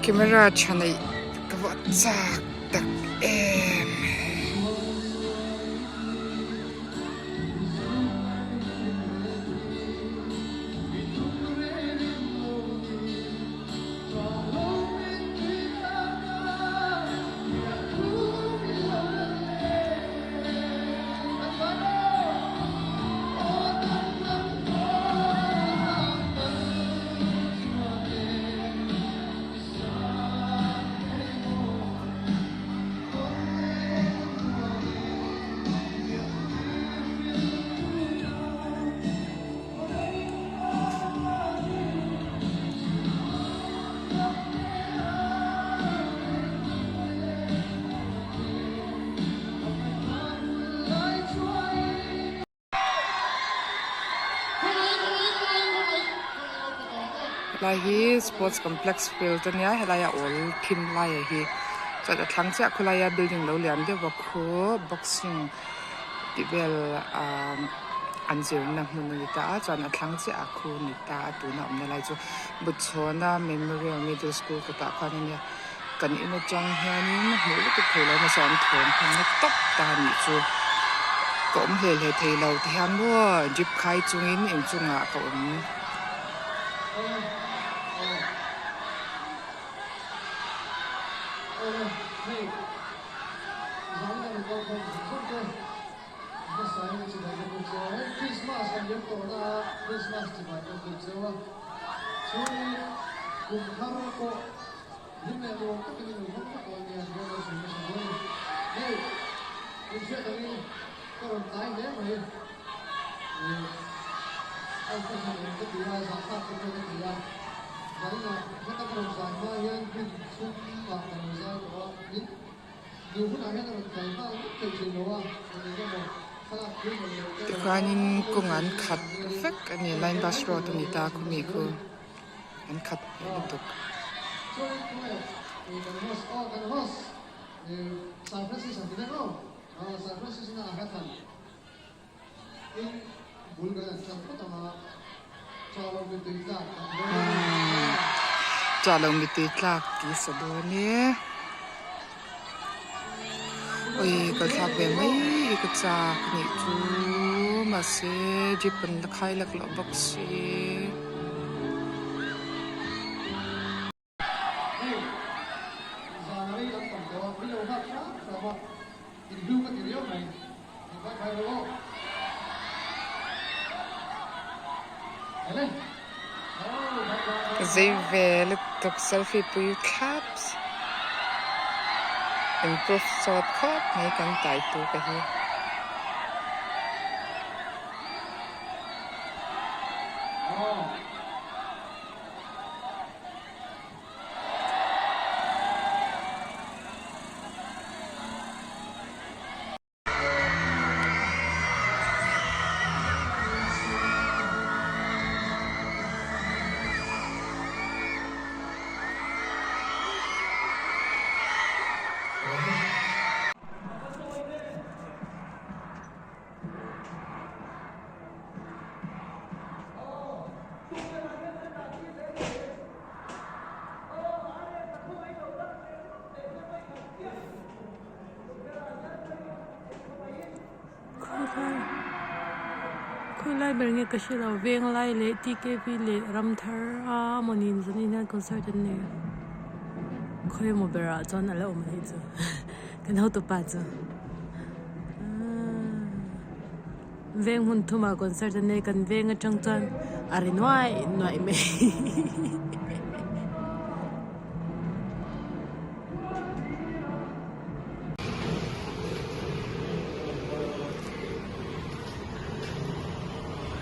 Camera tha neih ka va chak tak em. Helai hi sports complex field ania helai a awl thim lai a hi chuan a thlang chiah khawlaia building lo lian deuh a khu boxing tih vel ahh an zirna hmun a ni ta a chuan a thlang chiah a khu a ni ta a tuna awmna lai chu Butchhawna Memorial Middle School kawtah khan ania kan in atang hianin hmuh lutuk thei lo nasa an thawm hman na tawp ta a nih chu ka awm hle hle thei lo ti hian maw jeep khai chungin inchungah ka awm. Tikhuanin kawng an khat vek a ni line bus road a ni ta khumi khu an khat lutuk. Chah lo mittui tlak tih sa dawn e ui kal thlak ve mai hi ka chak anih chu mahse jeep an la khai lak loh bawk si. Ka zei ve lutuk selfie pui thlaps improve sawt khawp mai kan tai tu ka hi. Khawilai ber nge ka hre lo Venglai leh TKV leh Ramthar a mawni zanin hian concert an nei a khawi emaw berah chuan a la awm a nih chu kan hotupa chu. Veng hmun thumah concert an nei kan veng atang chuan a ri nuai nuai mai.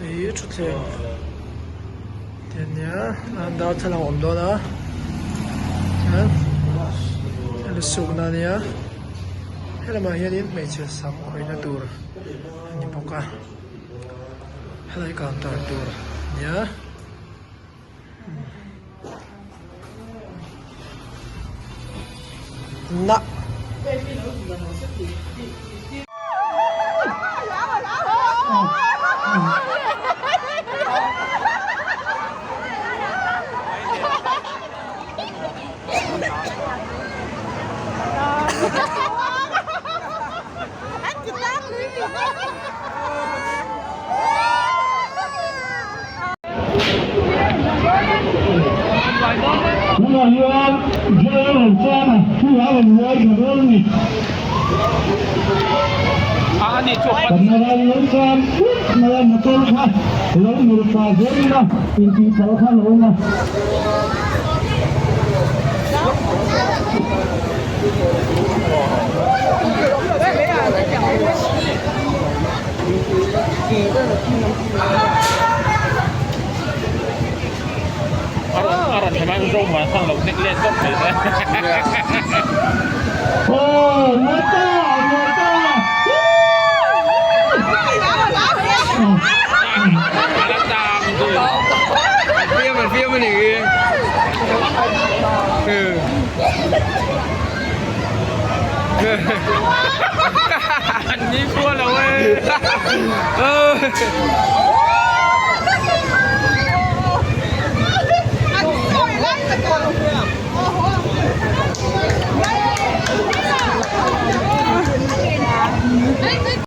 Hei thutthleng te ania darthlalang a awm dawn a chuan lu sukna ania helamah hianin hmeichhe sam khawihna tur a ni bawk a helai counter tur ania. Na. Tunah hian Joel Remchana thu a rawn uai ta dawn a ni. Kan narai lo chuan put mai a motor kha lo mil pah zel ila intih palh kha a lo awm a. Aw Mata Mata